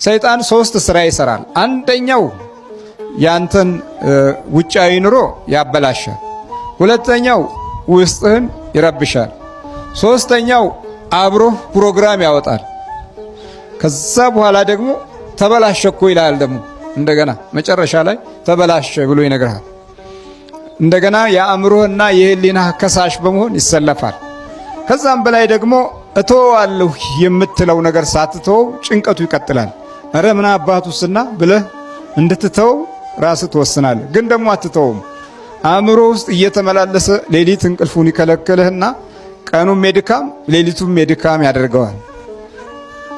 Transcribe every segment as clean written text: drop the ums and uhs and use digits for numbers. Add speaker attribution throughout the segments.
Speaker 1: ሰይጣን ሶስት ስራ ይሰራል። አንደኛው ያንተን ውጫዊ ኑሮ ያበላሻል። ሁለተኛው ውስጥህን ይረብሻል። ሶስተኛው አብሮህ ፕሮግራም ያወጣል። ከዛ በኋላ ደግሞ ተበላሸ እኮ ይልሃል። ደግሞ እንደገና መጨረሻ ላይ ተበላሸ ብሎ ይነግርሃል። እንደገና የአእምሮህና የህሊናህ ከሳሽ በመሆን ይሰለፋል። ከዛም በላይ ደግሞ እተወዋለሁ የምትለው ነገር ሳትተወው ጭንቀቱ ይቀጥላል። እረ ምን አባቱስና ብለህ እንድትተው ራስህ ትወስናለህ። ግን ደግሞ አትተውም። አእምሮ ውስጥ እየተመላለሰ ሌሊት እንቅልፉን ይከለክልህና ቀኑም የድካም ሌሊቱም የድካም ያደርገዋል።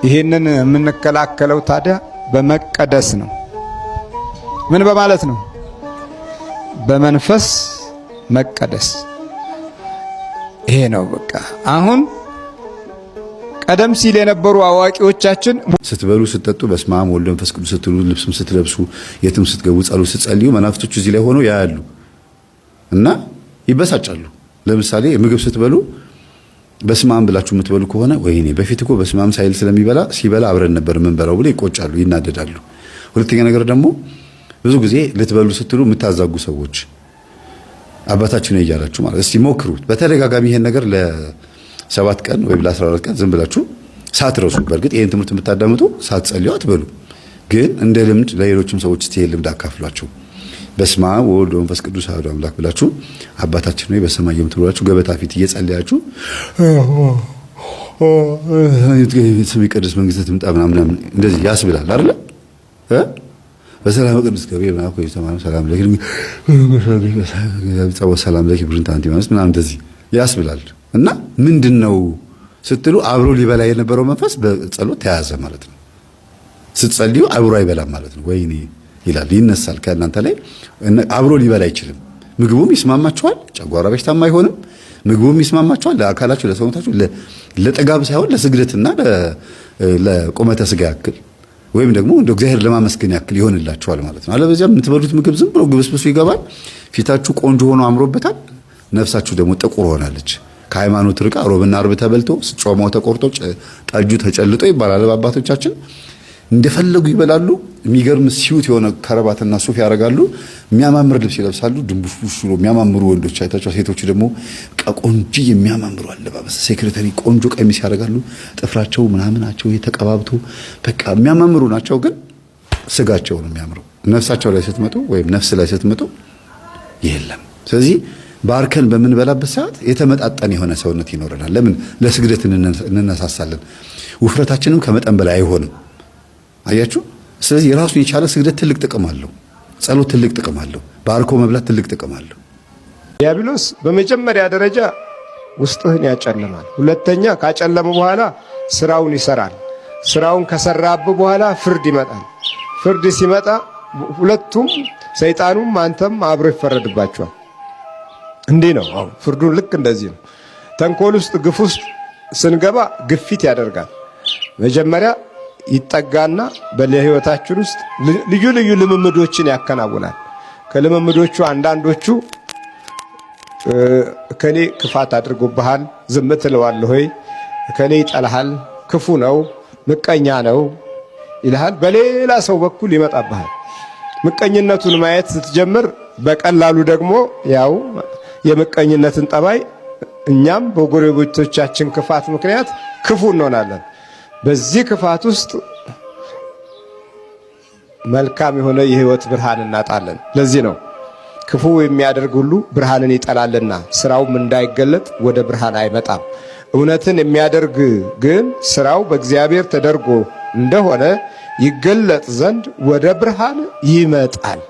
Speaker 1: ይህንን የምንከላከለው ታዲያ በመቀደስ ነው። ምን በማለት ነው? በመንፈስ መቀደስ። ይሄ ነው በቃ። አሁን ቀደም ሲል የነበሩ አዋቂዎቻችን
Speaker 2: ስትበሉ ስትጠጡ በስመ አብ ወወልድ ወመንፈስ ቅዱስ ስትሉ፣ ልብስም ስትለብሱ፣ የትም ስትገቡ፣ ጸሎት ስትጸልዩ መናፍስቶቹ እዚህ ላይ ሆነው ያያሉ እና ይበሳጫሉ። ለምሳሌ ምግብ ስትበሉ በስመ አብ ብላችሁ የምትበሉ ከሆነ ወይኔ በፊት እኮ በስመ አብ ሳይል ስለሚበላ ሲበላ አብረን ነበር የምንበላው ብሎ ይቆጫሉ፣ ይናደዳሉ። ሁለተኛ ነገር ደግሞ ብዙ ጊዜ ልትበሉ ስትሉ የምታዛጉ ሰዎች አባታችን ነው እያላችሁ ማለት እስቲ ሞክሩት። በተደጋጋሚ ይሄን ነገር ለ7 ቀን ወይም ለ14 ቀን ዝም ብላችሁ ሳትረሱ። በእርግጥ ይሄን ትምህርት የምታዳምጡ ሳትጸልዩ አትበሉ፣ ግን እንደ ልምድ ለሌሎችም ሰዎች እስቲ ይሄን ልምድ አካፍሏቸው። በስመ አብ ወወልድ ወመንፈስ ቅዱስ አሐዱ አምላክ ብላችሁ አባታችን ሆይ በሰማይ የምትኖራችሁ ገበታ ፊት እየጸለያችሁ ስምህ ይቀደስ መንግስትህ ትምጣ ምናምን እንደዚህ ያስብላል አይደለ? በሰላም ቅዱስ ገብርኤል መልአክ ሆይ ሰላም ለኪ ሰላም ለኪ ብርንታንቲ ማለት ምናምን እንደዚህ ያስብላል። እና ምንድን ነው ስትሉ አብሮ ሊበላ የነበረው መንፈስ በጸሎት ተያዘ ማለት ነው። ስትጸልዩ አብሮ አይበላም ማለት ነው። ወይኔ ይላል፣ ይነሳል ከእናንተ ላይ አብሮ ሊበላ አይችልም። ምግቡም ይስማማችኋል፣ ጨጓራ በሽታም አይሆንም። ምግቡም ይስማማችኋል፣ ለአካላችሁ፣ ለሰውነታችሁ ለጥጋብ ሳይሆን ለስግደትና ለቁመተ ስጋ ያክል ወይም ደግሞ እንደ እግዚአብሔር ለማመስገን ያክል ይሆንላችኋል ማለት ነው። አለበዚያ የምትበሉት ምግብ ዝም ብሎ ግብስብሱ ይገባል። ፊታችሁ ቆንጆ ሆኖ አምሮበታል፣ ነፍሳችሁ ደግሞ ጥቁር ሆናለች። ከሃይማኖት ርቃ ሮብና አርብ ተበልቶ ጮማው ተቆርጦ ጠጁ ተጨልጦ ይባላል በአባቶቻችን። እንደፈለጉ ይበላሉ። የሚገርም suit የሆነ ከረባትና ሱፍ ያደርጋሉ። የሚያማምር ልብስ ይለብሳሉ። ድንቡሽቡሽ ብሎ የሚያማምሩ ወንዶች አይታችኋል። ሴቶቹ ደግሞ ቆንጆ የሚያማምሩ አለባበስ፣ secretary ቆንጆ ቀሚስ ያደርጋሉ። ጥፍራቸው ምናምናቸው ተቀባብቶ በቃ የሚያማምሩ ናቸው። ግን ስጋቸው ነው የሚያምረው። ነፍሳቸው ላይ ስትመጡ ወይም ነፍስ ላይ ስትመጡ የለም። ስለዚህ ባርከን በምንበላበት ሰዓት የተመጣጠነ የሆነ ሰውነት ይኖረናል። ለምን? ለስግደት እንነሳሳለን። ውፍረታችንም ከመጠን በላይ አይሆንም። አያችሁ። ስለዚህ የራሱን የቻለ ስግደት ትልቅ ጥቅም አለው። ጸሎት ትልቅ ጥቅም አለው። ባርኮ መብላት ትልቅ ጥቅም አለው።
Speaker 1: ዲያብሎስ በመጀመሪያ ደረጃ ውስጥህን ያጨልማል። ሁለተኛ ካጨለመ በኋላ ስራውን ይሰራል። ስራውን ከሰራብህ በኋላ ፍርድ ይመጣል። ፍርድ ሲመጣ ሁለቱም ሰይጣኑም አንተም አብሮ ይፈረድባቸዋል። እንዲህ ነው አሁን ፍርዱን። ልክ እንደዚህ ነው። ተንኮል ውስጥ ግፍ ውስጥ ስንገባ ግፊት ያደርጋል። መጀመሪያ ይጠጋና በህይወታችን ውስጥ ልዩ ልዩ ልምምዶችን ያከናውናል። ከልምምዶቹ አንዳንዶቹ እከሌ ክፋት አድርጎብሃል፣ ዝም ትለዋለህ ወይ? እከሌ ይጠላሃል፣ ክፉ ነው፣ ምቀኛ ነው ይልሃል። በሌላ ሰው በኩል ይመጣብሃል። ምቀኝነቱን ማየት ስትጀምር በቀላሉ ደግሞ ያው የምቀኝነትን ጠባይ እኛም በጎረቤቶቻችን ክፋት ምክንያት ክፉ እንሆናለን። በዚህ ክፋት ውስጥ መልካም የሆነ የህይወት ብርሃን እናጣለን። ለዚህ ነው ክፉ የሚያደርግ ሁሉ ብርሃንን ይጠላልና ስራውም እንዳይገለጥ ወደ ብርሃን አይመጣም። እውነትን የሚያደርግ ግን ስራው በእግዚአብሔር ተደርጎ እንደሆነ ይገለጥ ዘንድ ወደ ብርሃን ይመጣል።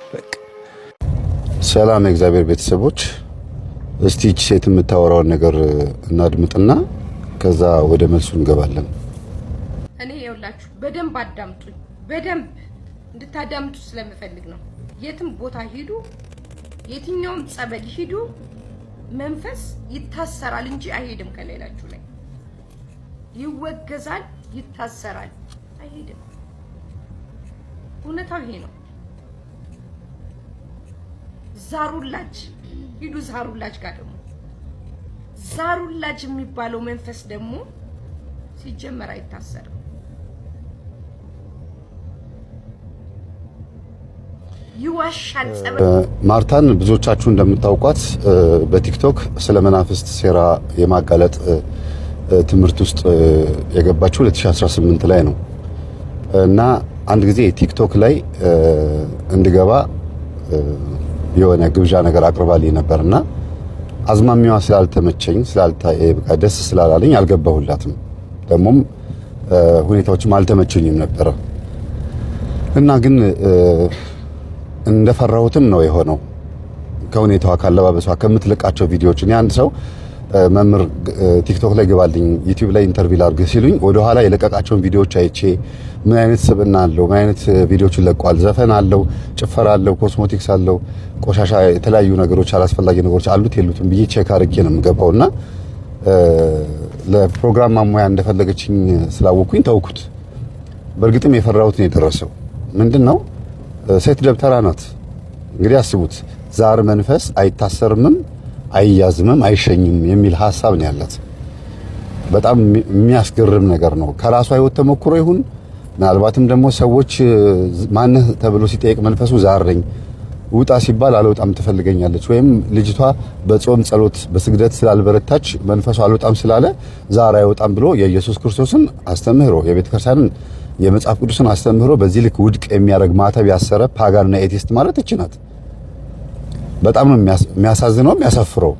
Speaker 2: ሰላም የእግዚአብሔር ቤተሰቦች፣ እስቲ ይህች ሴት የምታወራውን ነገር እናድምጥና ከዛ ወደ መልሱ እንገባለን።
Speaker 3: እኔ የውላችሁ በደንብ አዳምጡኝ። በደንብ እንድታዳምጡ ስለምፈልግ ነው። የትም ቦታ ሂዱ፣ የትኛውም ጸበል ሂዱ፣ መንፈስ ይታሰራል እንጂ አይሄድም። ከሌላችሁ ላይ ይወገዛል፣ ይታሰራል፣ አይሄድም። እውነታው ይሄ ነው። ዛሩላጅ ሂዱ፣ ዛሩላጅ ጋር ደግሞ ዛሩላጅ የሚባለው መንፈስ ደግሞ ሲጀመር አይታሰርም። ይዋሻል። ጸበል
Speaker 2: ማርታን ብዙዎቻችሁ እንደምታውቋት በቲክቶክ ስለ መናፍስት ሴራ የማጋለጥ ትምህርት ውስጥ የገባችው 2018 ላይ ነው እና አንድ ጊዜ ቲክቶክ ላይ እንድገባ የሆነ ግብዣ ነገር አቅርባልኝ ነበርና አዝማሚያዋ ስላልተመቸኝ በቃ ደስ ስላላለኝ አልገባሁላትም። ደግሞም ሁኔታዎችም አልተመቸኝም ነበረ እና ግን እንደፈራሁትም ነው የሆነው። ከሁኔታዋ፣ ካለባበሷ፣ ከምትለቃቸው ቪዲዮዎች እኔ አንድ ሰው መምህር ቲክቶክ ላይ ግባልኝ፣ ዩቲዩብ ላይ interview ላድርግ ሲሉኝ ወደኋላ የለቀቃቸውን ቪዲዮዎች አይቼ ምን አይነት ስብዕና አለው፣ ምን አይነት ቪዲዮዎችን ለቋል፣ ዘፈን አለው፣ ጭፈራ አለው፣ ኮስሞቲክስ አለው፣ ቆሻሻ፣ የተለያዩ ነገሮች፣ አላስፈላጊ ነገሮች አሉት የሉትም ብዬ check አድርጌ ነው የምገባውና ለፕሮግራም ማሟያ እንደፈለገችኝ ስላወኩኝ ተውኩት። በእርግጥም የፈራሁት ነው የደረሰው። ምንድን ነው፣ ሴት ደብተራ ናት። እንግዲህ አስቡት፣ ዛር መንፈስ አይታሰርምም፣ አይያዝምም፣ አይሸኝም የሚል ሀሳብ ነው ያላት። በጣም የሚያስገርም ነገር ነው። ከራሷ ህይወት ተሞክሮ ይሁን ምናልባትም ደግሞ ሰዎች ማነህ ተብሎ ሲጠየቅ መንፈሱ ዛር ነኝ፣ ውጣ ሲባል አልወጣም ትፈልገኛለች፣ ወይም ልጅቷ በጾም ጸሎት በስግደት ስላልበረታች መንፈሱ አልወጣም ስላለ ዛር አይወጣም ብሎ የኢየሱስ ክርስቶስን አስተምህሮ፣ የቤተ ክርስቲያንን፣ የመጽሐፍ ቅዱስን አስተምህሮ በዚህ ልክ ውድቅ የሚያደርግ ማተብ ያሰረ pagan ና atheist ማለት እች ናት። በጣም ነው የሚያሳዝነው፣ የሚያሳፍረው።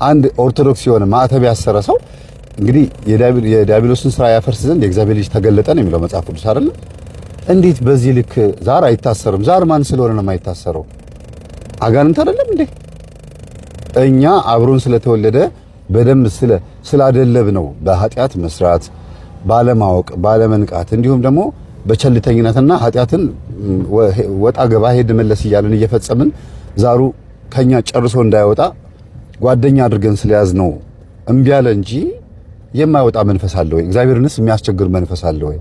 Speaker 2: አንድ ኦርቶዶክስ የሆነ ማተብ ያሰረ ሰው እንግዲህ የዲያብሎስን ስራ ያፈርስ ዘንድ የእግዚአብሔር ልጅ ተገለጠ ነው የሚለው መጽሐፍ ቅዱስ አይደለም? እንዴት በዚህ ልክ ዛር አይታሰርም? ዛር ማን ስለሆነ ነው የማይታሰረው? አጋንንት አይደለም እንዴ? እኛ አብሮን ስለተወለደ በደንብ ስላደለብ ነው በኃጢአት መስራት ባለማወቅ፣ ባለመንቃት፣ እንዲሁም ደግሞ በቸልተኝነትና ኃጢአትን ወጣ ገባ ሄድ መለስ እያለን እየፈጸምን ዛሩ ከኛ ጨርሶ እንዳይወጣ ጓደኛ አድርገን ስለያዝ ነው እምቢ አለ እንጂ የማይወጣ መንፈስ አለ ወይ? እግዚአብሔርንስ የሚያስቸግር መንፈስ አለ ወይ?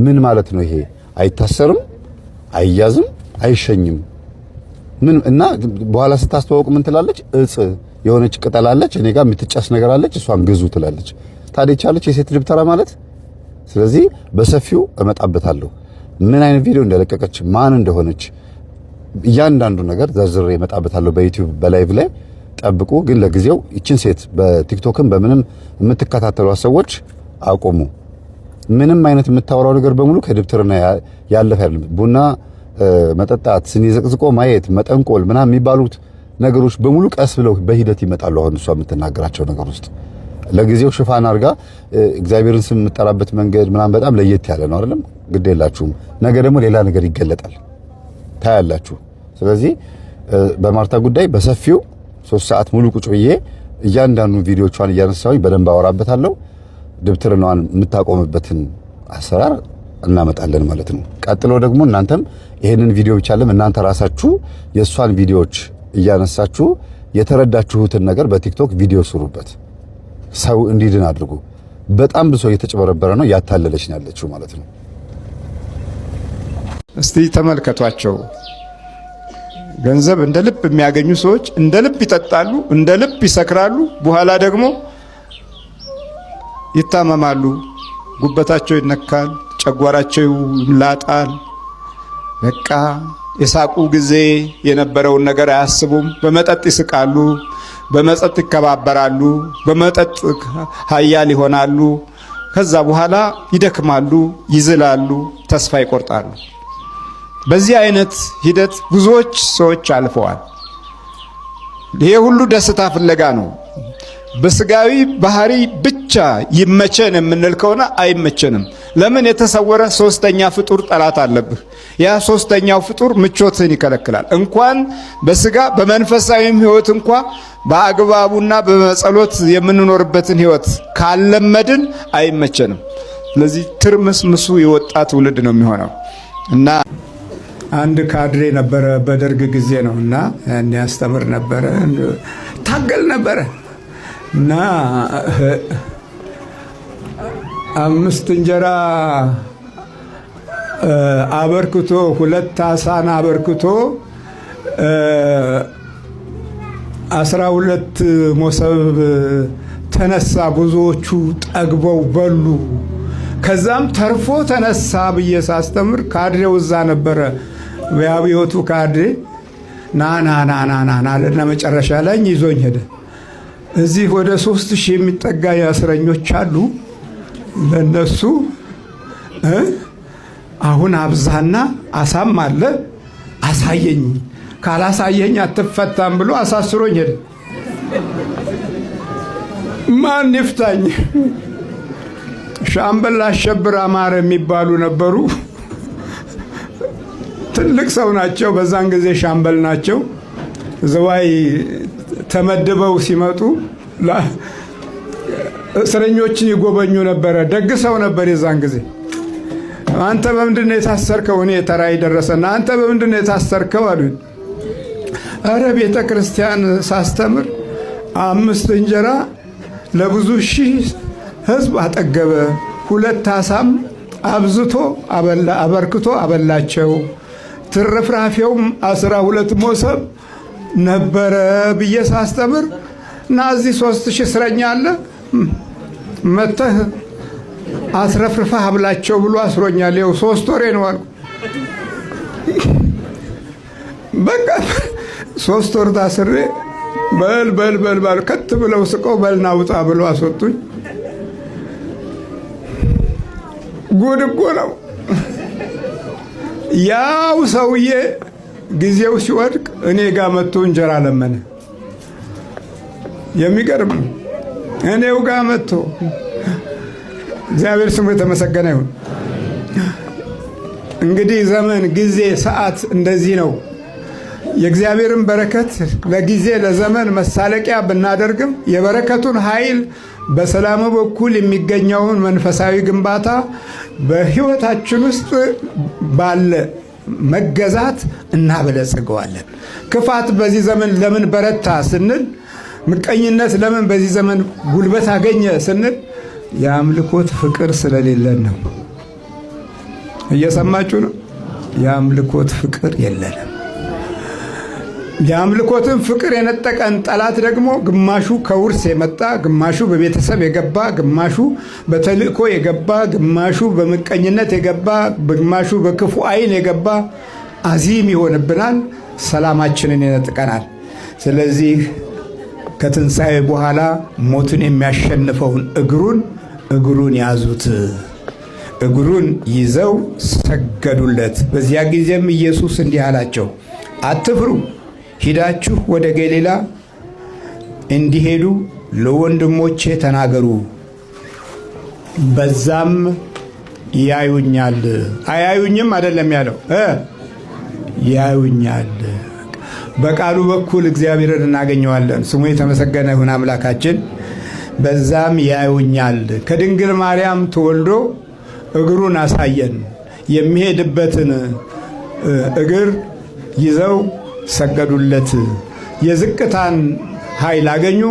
Speaker 2: ምን ማለት ነው ይሄ? አይታሰርም፣ አይያዝም፣ አይሸኝም። ምን እና በኋላ ስታስተዋውቅ ምን ትላለች? እጽ የሆነች ቅጠል አለች፣ እኔ ጋር የምትጨስ ነገር አለች፣ እሷን ግዙ ትላለች። ታዲያ ቻለች የሴት ደብተራ ማለት። ስለዚህ በሰፊው እመጣበታለሁ። ምን አይነት ቪዲዮ እንደለቀቀች፣ ማን እንደሆነች እያንዳንዱ ነገር ዘርዝሬ እመጣበታለሁ በዩቲዩብ በ live ላይ፣ ጠብቁ። ግን ለጊዜው ይችን ሴት በቲክቶክም በምንም የምትከታተሏት ሰዎች አቁሙ። ምንም አይነት የምታወራው ነገር በሙሉ ከድብትርና ያለፈ አይደለም። ቡና መጠጣት፣ ስኒ ዘቅዝቆ ማየት፣ መጠንቆል ምናምን የሚባሉት ነገሮች በሙሉ ቀስ ብለው በሂደት ይመጣሉ። አሁን እሷ የምትናገራቸው ነገር ውስጥ ለጊዜው ሽፋን አድርጋ እግዚአብሔርን ስም የምጠራበት መንገድ ምናምን በጣም ለየት ያለ ነው አይደለም? ግድ የላችሁም። ነገ ደግሞ ሌላ ነገር ይገለጣል፣ ታያላችሁ። ስለዚህ በማርታ ጉዳይ በሰፊው 3 ሰዓት ሙሉ ቁጭ ብዬ እያንዳንዱ ቪዲዮቿን እያነሳሁኝ በደንብ አወራበታለሁ። ድብትርናዋን የምታቆምበትን አሰራር እናመጣለን ማለት ነው። ቀጥሎ ደግሞ እናንተም ይሄንን ቪዲዮ ብቻ ለም እናንተ ራሳችሁ የእሷን ቪዲዮዎች እያነሳችሁ የተረዳችሁትን ነገር በቲክቶክ ቪዲዮ ስሩበት። ሰው እንዲድን አድርጉ። በጣም ብዙ ሰው እየተጨበረበረ ነው፣ ያታለለች ነው ያለችው ማለት ነው።
Speaker 1: እስቲ ተመልከቷቸው። ገንዘብ እንደ ልብ የሚያገኙ ሰዎች እንደ ልብ ይጠጣሉ፣ እንደ ልብ ይሰክራሉ። በኋላ ደግሞ ይታመማሉ። ጉበታቸው ይነካል፣ ጨጓራቸው ይላጣል። በቃ የሳቁ ጊዜ የነበረውን ነገር አያስቡም። በመጠጥ ይስቃሉ፣ በመጠጥ ይከባበራሉ፣ በመጠጥ ኃያል ይሆናሉ። ከዛ በኋላ ይደክማሉ፣ ይዝላሉ፣ ተስፋ ይቆርጣሉ። በዚህ አይነት ሂደት ብዙዎች ሰዎች አልፈዋል። ይሄ ሁሉ ደስታ ፍለጋ ነው። በስጋዊ ባህሪ ብቻ ይመቸን የምንል ከሆነ አይመቸንም። ለምን? የተሰወረ ሶስተኛ ፍጡር ጠላት አለብህ። ያ ሶስተኛው ፍጡር ምቾትህን ይከለክላል። እንኳን በስጋ በመንፈሳዊም ሕይወት እንኳ በአግባቡና በጸሎት የምንኖርበትን ሕይወት ካለመድን አይመቸንም። ስለዚህ ትርምስምሱ የወጣ ትውልድ ነው የሚሆነው እና አንድ ካድሬ ነበረ በደርግ ጊዜ ነው እና ያስተምር ነበረ፣ ታገል ነበረ እና አምስት እንጀራ አበርክቶ ሁለት አሳን አበርክቶ 12 ሞሰብ ተነሳ። ብዙዎቹ ጠግበው በሉ። ከዛም ተርፎ ተነሳ ብዬ ሳስተምር ካድሬው እዛ ነበረ።
Speaker 4: የአብዮቱ ካድሬ ና ና ና ና ና ና አለና መጨረሻ ላይ ይዞኝ ሄደ። እዚህ ወደ 3000 የሚጠጋ እስረኞች አሉ። ለነሱ አሁን አብዛና አሳም አለ አሳየኝ፣ ካላሳየኝ አትፈታም ብሎ አሳስሮኝ ሄደ። ማን ይፍታኝ? ሻምበል አሸብር አማረ የሚባሉ ነበሩ። ትልቅ ሰው ናቸው። በዛን ጊዜ ሻምበል ናቸው። ዘዋይ ተመድበው ሲመጡ እስረኞችን ይጎበኙ ነበረ። ደግ ሰው ነበር የዛን ጊዜ። አንተ በምንድን ነው የታሰርከው? እኔ ተራይ ደረሰና አንተ በምንድን ነው የታሰርከው አሉኝ። እረ ቤተ ክርስቲያን ሳስተምር 5 እንጀራ ለብዙ ሺህ ሕዝብ አጠገበ፣ 2 ዓሣም አብዝቶ አበላ አበርክቶ አበላቸው፣ ትርፍራፊውም 12 ሞሰብ ነበረ ብዬ ሳስተምር እና እዚህ 3000 እስረኛ አለ መተህ አስረፍርፈህ አብላቸው ብሎ አስሮኛል። ይኸው 3 ወሬ ነው አልኩ። በቃ 3 ወር ታስሬ በል በል በል በል ከት ብለው ስቀው በልና ውጣ ብለው አስወጡኝ። ጉድ እኮ ነው። ያው ሰውዬ ጊዜው ሲወድቅ እኔ ጋር መጥቶ እንጀራ ለመነ። የሚገርም ነው። እኔው ጋር መጥቶ እግዚአብሔር ስሙ የተመሰገነ ይሁን። እንግዲህ ዘመን፣ ጊዜ፣ ሰዓት እንደዚህ ነው። የእግዚአብሔርን በረከት ለጊዜ ለዘመን መሳለቂያ ብናደርግም የበረከቱን ኃይል በሰላሙ በኩል የሚገኘውን መንፈሳዊ ግንባታ በሕይወታችን ውስጥ ባለ መገዛት እናበለጽገዋለን። ክፋት በዚህ ዘመን ለምን በረታ ስንል፣ ምቀኝነት ለምን በዚህ ዘመን ጉልበት አገኘ ስንል የአምልኮት ፍቅር ስለሌለን ነው። እየሰማችሁ ነው? የአምልኮት ፍቅር የለንም። የአምልኮትን ፍቅር የነጠቀን ጠላት ደግሞ ግማሹ ከውርስ የመጣ፣ ግማሹ በቤተሰብ የገባ፣ ግማሹ በተልእኮ የገባ፣ ግማሹ በምቀኝነት የገባ፣ ግማሹ በክፉ ዓይን የገባ አዚም ይሆንብናል፣ ሰላማችንን ይነጥቀናል። ስለዚህ ከትንሣኤ በኋላ ሞትን የሚያሸንፈውን እግሩን ያዙት። እግሩን ይዘው ሰገዱለት። በዚያ ጊዜም ኢየሱስ እንዲህ አላቸው፣ አትፍሩ፣ ሂዳችሁ ወደ ገሊላ እንዲሄዱ ለወንድሞቼ ተናገሩ፣ በዛም ያዩኛል። አያዩኝም አይደለም ያለው፣ ያዩኛል። በቃሉ በኩል እግዚአብሔርን እናገኘዋለን። ስሙ የተመሰገነ ይሁን አምላካችን። በዛም ያዩኛል። ከድንግል ማርያም ተወልዶ እግሩን አሳየን። የሚሄድበትን እግር ይዘው ሰገዱለት። የዝቅታን ኃይል አገኙ።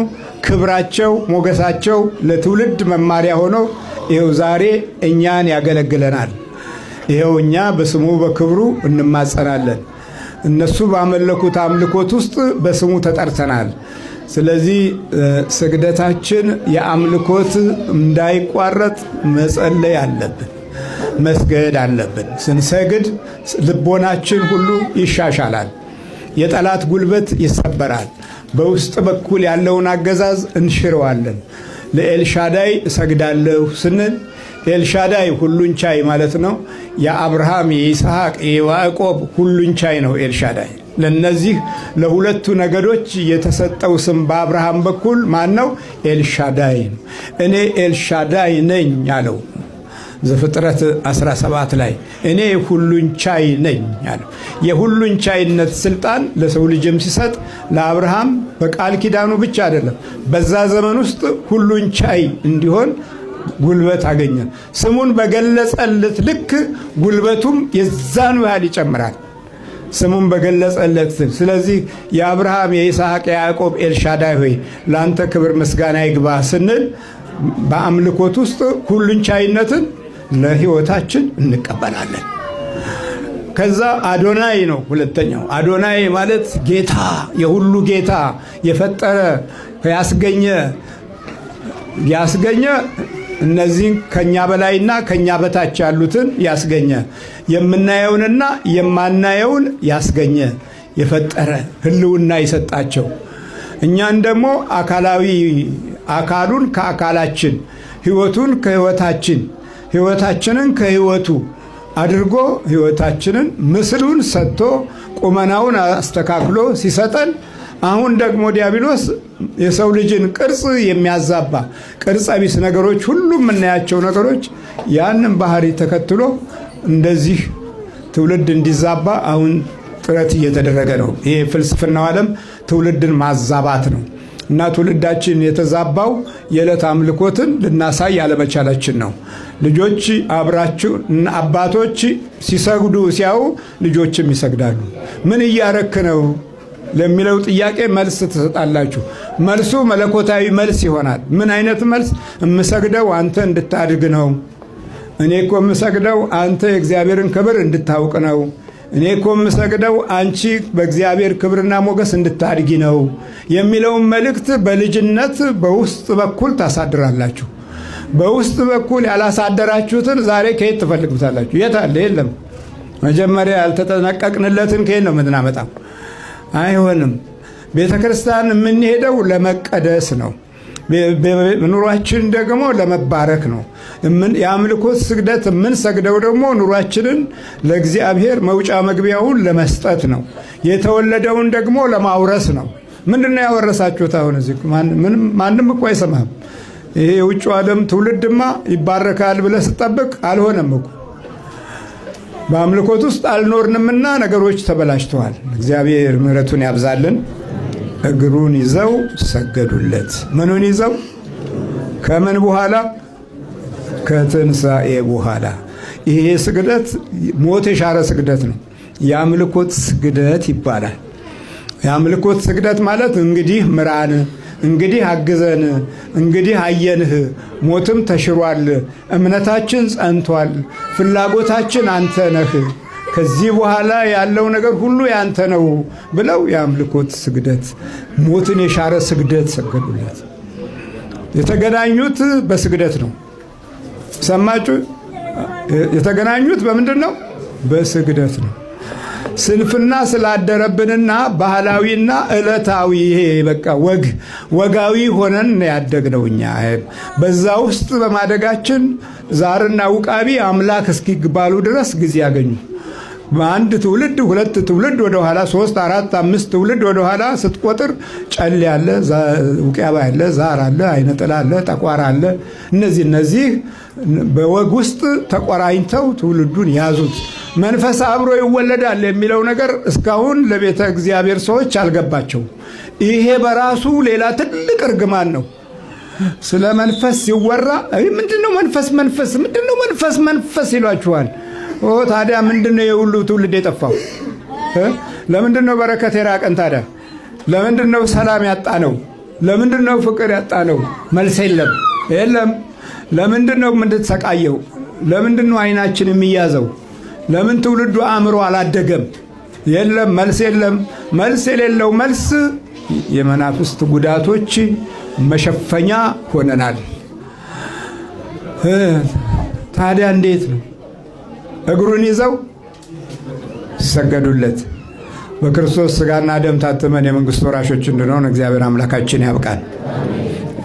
Speaker 4: ክብራቸው፣ ሞገሳቸው ለትውልድ መማሪያ ሆኖ ይኸው ዛሬ እኛን ያገለግለናል። ይኸው እኛ በስሙ በክብሩ እንማጸናለን። እነሱ ባመለኩት አምልኮት ውስጥ በስሙ ተጠርተናል። ስለዚህ ስግደታችን የአምልኮት እንዳይቋረጥ መጸለይ አለብን፣ መስገድ አለብን። ስንሰግድ ልቦናችን ሁሉ ይሻሻላል። የጠላት ጉልበት ይሰበራል። በውስጥ በኩል ያለውን አገዛዝ እንሽረዋለን። ለኤልሻዳይ እሰግዳለሁ ስንል ኤልሻዳይ ሁሉን ቻይ ማለት ነው። የአብርሃም፣ የይስሐቅ፣ የያዕቆብ ሁሉን ቻይ ነው ኤልሻዳይ። ለነዚህ ለሁለቱ ነገዶች የተሰጠው ስም በአብርሃም በኩል ማን ነው? ኤልሻዳይ ነው። እኔ ኤልሻዳይ ነኝ አለው ዘፍጥረት 17 ላይ እኔ ሁሉን ቻይ ነኝ አለው። የሁሉን ቻይነት ስልጣን ለሰው ልጅም ሲሰጥ ለአብርሃም በቃል ኪዳኑ ብቻ አይደለም፣ በዛ ዘመን ውስጥ ሁሉን ቻይ እንዲሆን ጉልበት አገኘ። ስሙን በገለጸለት ልክ ጉልበቱም የዛኑ ያህል ይጨምራል። ስሙን በገለጸለት። ስለዚህ የአብርሃም፣ የይስሐቅ፣ የያዕቆብ ኤልሻዳይ ሆይ ላንተ ክብር ምስጋና ይግባ ስንል በአምልኮት ውስጥ ሁሉን ቻይነትን ለህይወታችን እንቀበላለን። ከዛ አዶናይ ነው ሁለተኛው። አዶናይ ማለት ጌታ፣ የሁሉ ጌታ፣ የፈጠረ፣ ያስገኘ እነዚህን ከኛ በላይና ከኛ በታች ያሉትን ያስገኘ፣ የምናየውንና የማናየውን ያስገኘ፣ የፈጠረ፣ ህልውና የሰጣቸው፣ እኛን ደግሞ አካላዊ አካሉን ከአካላችን፣ ህይወቱን ከህይወታችን፣ ህይወታችንን ከህይወቱ አድርጎ፣ ህይወታችንን ምስሉን ሰጥቶ፣ ቁመናውን አስተካክሎ ሲሰጠን፣ አሁን ደግሞ ዲያብሎስ የሰው ልጅን ቅርጽ የሚያዛባ ቅርጸ ቢስ ነገሮች ሁሉ፣ የምናያቸው ነገሮች ያንን ባህሪ ተከትሎ እንደዚህ ትውልድ እንዲዛባ አሁን ጥረት እየተደረገ ነው። ይሄ ፍልስፍናው ዓለም ትውልድን ማዛባት ነው እና ትውልዳችን የተዛባው የዕለት አምልኮትን ልናሳይ ያለመቻላችን ነው። ልጆች አብራችሁ አባቶች ሲሰግዱ ሲያዩ ልጆችም ይሰግዳሉ። ምን እያረክ ነው ለሚለው ጥያቄ መልስ ትሰጣላችሁ። መልሱ መለኮታዊ መልስ ይሆናል። ምን አይነት መልስ? እምሰግደው አንተ እንድታድግ ነው። እኔ እኮ የምሰግደው አንተ የእግዚአብሔርን ክብር እንድታውቅ ነው። እኔ እኮ የምሰግደው አንቺ በእግዚአብሔር ክብርና ሞገስ እንድታድጊ ነው የሚለውን መልእክት በልጅነት በውስጥ በኩል ታሳድራላችሁ። በውስጥ በኩል ያላሳደራችሁትን ዛሬ ከየት ትፈልጉታላችሁ? የት አለ? የለም። መጀመሪያ ያልተጠነቀቅንለትን ከየት ነው የምናመጣው? አይሆንም። ቤተ ክርስቲያን የምንሄደው ለመቀደስ ነው። ኑሯችን ደግሞ ለመባረክ ነው። የአምልኮት ስግደት የምንሰግደው ደግሞ ኑሯችንን ለእግዚአብሔር መውጫ መግቢያውን ለመስጠት ነው። የተወለደውን ደግሞ ለማውረስ ነው። ምንድን ነው ያወረሳችሁት? አሁን እዚህ ማንም እኮ አይሰማህም። ይሄ የውጭው ዓለም ትውልድማ ይባረካል ብለህ ስጠብቅ አልሆነም እኮ። በአምልኮት ውስጥ አልኖርንምና ነገሮች ተበላሽተዋል። እግዚአብሔር ምሕረቱን ያብዛልን። እግሩን ይዘው ሰገዱለት። ምኑን ይዘው? ከምን በኋላ? ከትንሣኤ በኋላ። ይሄ ስግደት ሞት የሻረ ስግደት ነው። የአምልኮት ስግደት ይባላል። የአምልኮት ስግደት ማለት እንግዲህ ምራን፣ እንግዲህ አግዘን፣ እንግዲህ አየንህ፣ ሞትም ተሽሯል፣ እምነታችን ጸንቷል፣ ፍላጎታችን አንተ ነህ፣ ከዚህ በኋላ ያለው ነገር ሁሉ ያንተ ነው ብለው የአምልኮት ስግደት፣ ሞትን የሻረ ስግደት ሰገዱለት። የተገናኙት በስግደት ነው። ሰማችሁ? የተገናኙት በምንድን ነው? በስግደት ነው። ስንፍና ስላደረብንና ባህላዊና ዕለታዊ ይሄ በቃ ወግ ወጋዊ ሆነን ያደግነው እኛ። በዛ ውስጥ በማደጋችን ዛርና ውቃቢ አምላክ እስኪባሉ ድረስ ጊዜ ያገኙ። በአንድ ትውልድ፣ ሁለት ትውልድ ወደኋላ፣ ሶስት፣ አራት፣ አምስት ትውልድ ወደኋላ ስትቆጥር ጨሌ አለ፣ ውቅያባ አለ፣ ዛር አለ፣ አይነ ጥላ አለ፣ ጠቋር አለ። እነዚህ በወግ ውስጥ ተቆራኝተው ትውልዱን ያዙት። መንፈስ አብሮ ይወለዳል የሚለው ነገር እስካሁን ለቤተ እግዚአብሔር ሰዎች አልገባቸውም። ይሄ በራሱ ሌላ ትልቅ እርግማን ነው። ስለ መንፈስ ሲወራ ምንድነው መንፈስ መንፈስ፣ ምንድነው መንፈስ መንፈስ ይሏችኋል። ኦ ታዲያ ምንድነው የሁሉ ትውልድ የጠፋው? ለምንድን ነው በረከት የራቀን ታዲያ? ለምንድን ነው ሰላም ያጣ ነው? ለምንድን ነው ፍቅር ያጣ ነው? መልስ የለም፣ የለም። ለምንድን ነው የምንሰቃየው? ለምንድን ነው አይናችን የሚያዘው? ለምን ትውልዱ አእምሮ አላደገም? የለም፣ መልስ የለም። መልስ የሌለው መልስ የመናፍስት ጉዳቶች መሸፈኛ ሆነናል። ታዲያ እንዴት ነው? እግሩን ይዘው ሰገዱለት። በክርስቶስ ስጋና ደም ታትመን የመንግስት ወራሾች እንድንሆን እግዚአብሔር አምላካችን ያብቃን።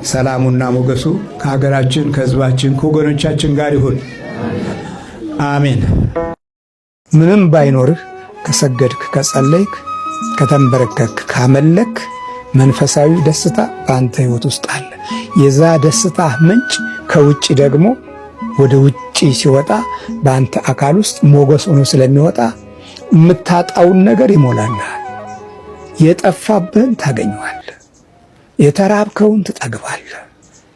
Speaker 4: ሰላሙና ሞገሱ ከሀገራችን፣ ከሕዝባችን፣ ከወገኖቻችን ጋር ይሁን። አሜን። ምንም ባይኖርህ ከሰገድክ፣ ከጸለይክ፣ ከተንበረከክ፣ ካመለክ መንፈሳዊ ደስታ በአንተ ህይወት ውስጥ አለ። የዛ ደስታ ምንጭ ከውጭ ደግሞ ወደ ውጭ ሲወጣ በአንተ አካል ውስጥ ሞገስ ሆኖ ስለሚወጣ የምታጣውን ነገር ይሞላልሃል። የጠፋብህን ታገኘዋለህ። የተራብከውን ትጠግባለህ።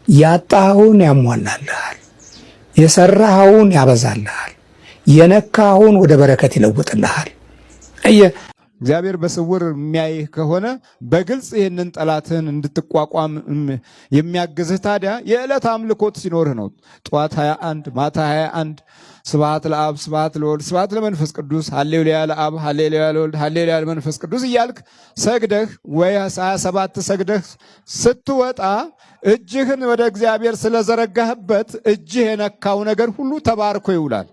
Speaker 4: ያጣኸውን ያሟላልሃል። የሰራኸውን ያበዛልሃል። የነካኸውን ወደ በረከት ይለውጥልሃል። እግዚአብሔር በስውር የሚያይህ ከሆነ በግልጽ ይህንን ጠላትህን እንድትቋቋም የሚያግዝህ ታዲያ የዕለት አምልኮት ሲኖርህ ነው። ጠዋት 21፣ ማታ 21 ስብሐት ለአብ፣ ስብሐት ለወልድ፣ ስብሐት ለመንፈስ ቅዱስ፣ ሃሌሉያ ለአብ፣ ሃሌሉያ ለወልድ፣ ሃሌሉያ ለመንፈስ ቅዱስ እያልክ ሰግደህ ወይ 27 ሰግደህ ስትወጣ እጅህን ወደ እግዚአብሔር ስለዘረጋህበት እጅህ የነካው ነገር ሁሉ ተባርኮ ይውላል።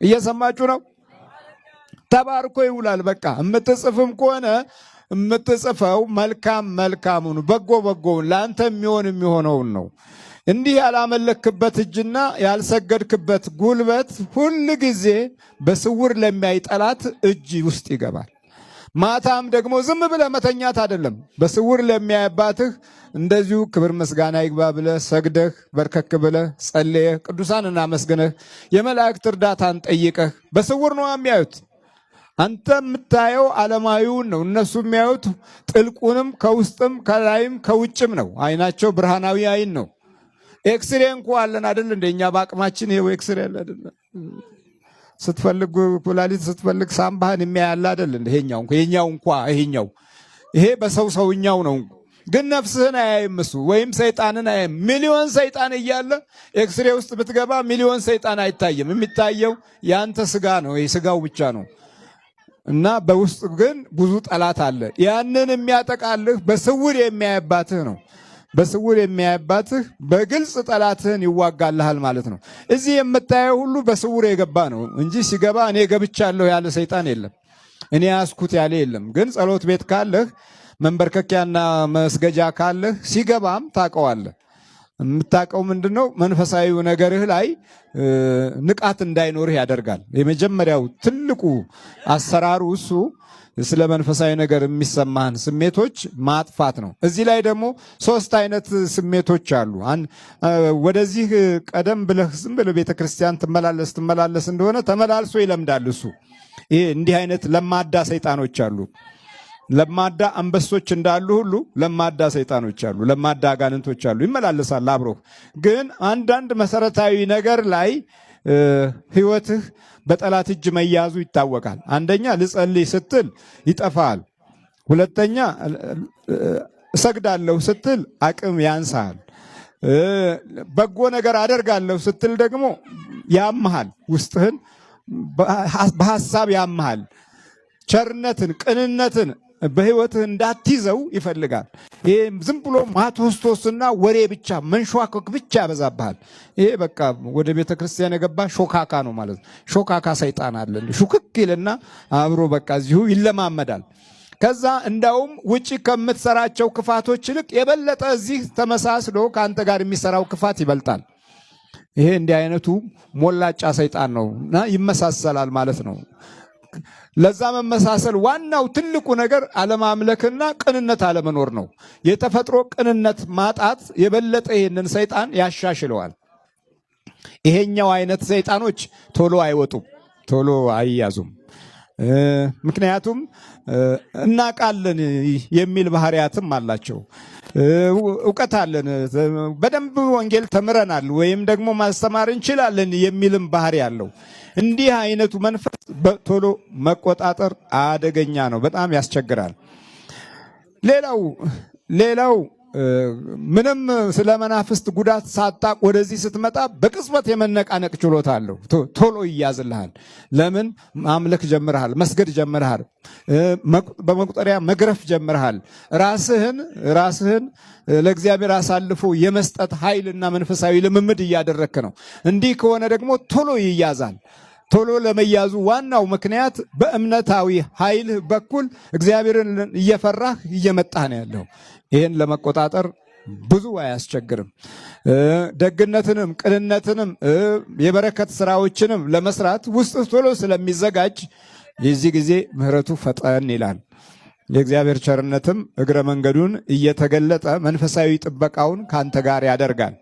Speaker 4: እየሰማችሁ ነው? ተባርኮ ይውላል። በቃ የምትጽፍም ከሆነ የምትጽፈው መልካም መልካሙን፣ በጎ በጎውን፣ ለአንተ የሚሆን የሚሆነውን ነው። እንዲህ ያላመለክበት እጅና ያልሰገድክበት ጉልበት ሁል ጊዜ በስውር ለሚያይ ጠላት እጅ ውስጥ ይገባል። ማታም ደግሞ ዝም ብለህ መተኛት አይደለም። በስውር ለሚያይባትህ እንደዚሁ ክብር ምስጋና ይግባ ብለህ ሰግደህ በርከክ ብለህ ጸልየህ ቅዱሳን እናመስግነህ የመላእክት እርዳታን ጠይቀህ በስውር ነው የሚያዩት። አንተ የምታየው ዓለማዊውን ነው። እነሱ የሚያዩት ጥልቁንም ከውስጥም ከላይም ከውጭም ነው። አይናቸው ብርሃናዊ አይን ነው። ኤክስሬ እንኳ አለን አይደል? እንደኛ በአቅማችን ይሄው ኤክስሬ አለ አይደል? ስትፈልግ ኩላሊት ስትፈልግ ሳምባህን የሚያያል አይደል? ይሄኛው ይሄኛው እንኳ ይሄኛው ይሄ በሰው ሰውኛው ነው። ግን ነፍስህን አያይም እሱ ወይም ሰይጣንን አያይም። ሚሊዮን ሰይጣን እያለ ኤክስሬ ውስጥ ብትገባ ሚሊዮን ሰይጣን አይታይም። የሚታየው ያንተ ስጋ ነው። ይሄ ስጋው ብቻ ነው። እና በውስጥ ግን ብዙ ጠላት አለ። ያንን የሚያጠቃልህ በስውር የሚያይባትህ ነው። በስውር የሚያይባትህ በግልጽ ጠላትህን ይዋጋልሃል ማለት ነው። እዚህ የምታየው ሁሉ በስውር የገባ ነው እንጂ ሲገባ እኔ ገብቻለሁ ያለ ሰይጣን የለም። እኔ ያስኩት ያለ የለም። ግን ጸሎት ቤት ካለህ፣ መንበርከኪያና መስገጃ ካለህ ሲገባም ታውቀዋለህ። የምታውቀው ምንድን ነው? መንፈሳዊ ነገርህ ላይ ንቃት እንዳይኖርህ ያደርጋል። የመጀመሪያው ትልቁ አሰራሩ እሱ ስለ መንፈሳዊ ነገር የሚሰማህን ስሜቶች ማጥፋት ነው። እዚህ ላይ ደግሞ ሶስት አይነት ስሜቶች አሉ። ወደዚህ ቀደም ብለህ ዝም ብለህ ቤተ ክርስቲያን ትመላለስ ትመላለስ እንደሆነ ተመላልሶ ይለምዳል እሱ። ይሄ እንዲህ አይነት ለማዳ ሰይጣኖች አሉ። ለማዳ አንበሶች እንዳሉ ሁሉ ለማዳ ሰይጣኖች አሉ፣ ለማዳ አጋንንቶች አሉ። ይመላለሳል አብሮህ። ግን አንዳንድ መሰረታዊ ነገር ላይ ህይወትህ በጠላት እጅ መያዙ ይታወቃል። አንደኛ ልጸልይ ስትል ይጠፋል። ሁለተኛ እሰግዳለሁ ስትል አቅም ያንሳል። በጎ ነገር አደርጋለሁ ስትል ደግሞ ያምሃል፣ ውስጥህን በሐሳብ ያምሃል። ቸርነትን፣ ቅንነትን በህይወትህ እንዳትይዘው ይፈልጋል። ይሄ ዝም ብሎ ማቶስቶስና ወሬ ብቻ መንሸዋከክ ብቻ ያበዛብሃል። ይሄ በቃ ወደ ቤተ ክርስቲያን የገባ ሾካካ ነው ማለት ነው። ሾካካ ሰይጣን አለ። ሹክክ ይልና አብሮ በቃ እዚሁ ይለማመዳል። ከዛ እንዳውም ውጪ ከምትሰራቸው ክፋቶች ይልቅ የበለጠ እዚህ ተመሳስሎ ከአንተ ጋር የሚሰራው ክፋት ይበልጣል። ይሄ እንዲህ አይነቱ ሞላጫ ሰይጣን ነው እና ይመሳሰላል ማለት ነው። ለዛ መመሳሰል ዋናው ትልቁ ነገር አለማምለክና ቅንነት አለመኖር ነው። የተፈጥሮ ቅንነት ማጣት የበለጠ ይህንን ሰይጣን ያሻሽለዋል። ይሄኛው አይነት ሰይጣኖች ቶሎ አይወጡም፣ ቶሎ አይያዙም። ምክንያቱም እናቃለን የሚል ባህሪያትም አላቸው። እውቀት አለን፣ በደንብ ወንጌል ተምረናል፣ ወይም ደግሞ ማስተማር እንችላለን የሚልም ባህሪ አለው። እንዲህ አይነቱ መንፈስ ቶሎ መቆጣጠር አደገኛ ነው፣ በጣም ያስቸግራል። ሌላው ምንም ስለ መናፍስት ጉዳት ሳታቅ ወደዚህ ስትመጣ በቅጽበት የመነቃነቅ ችሎታ አለው። ቶሎ ይያዝልሃል። ለምን ማምለክ ጀምረሃል፣ መስገድ ጀምረሃል፣ በመቁጠሪያ መግረፍ ጀምረሃል። ራስህን ለእግዚአብሔር አሳልፎ የመስጠት ኃይልና መንፈሳዊ ልምምድ እያደረግክ ነው። እንዲህ ከሆነ ደግሞ ቶሎ ይያዛል። ቶሎ ለመያዙ ዋናው ምክንያት በእምነታዊ ኃይልህ በኩል እግዚአብሔርን እየፈራህ እየመጣህ ነው ያለው። ይህን ለመቆጣጠር ብዙ አያስቸግርም። ደግነትንም ቅንነትንም የበረከት ስራዎችንም ለመስራት ውስጥ ቶሎ ስለሚዘጋጅ የዚህ ጊዜ ምሕረቱ ፈጠን ይላል። የእግዚአብሔር ቸርነትም እግረ መንገዱን እየተገለጠ መንፈሳዊ ጥበቃውን ከአንተ ጋር ያደርጋል።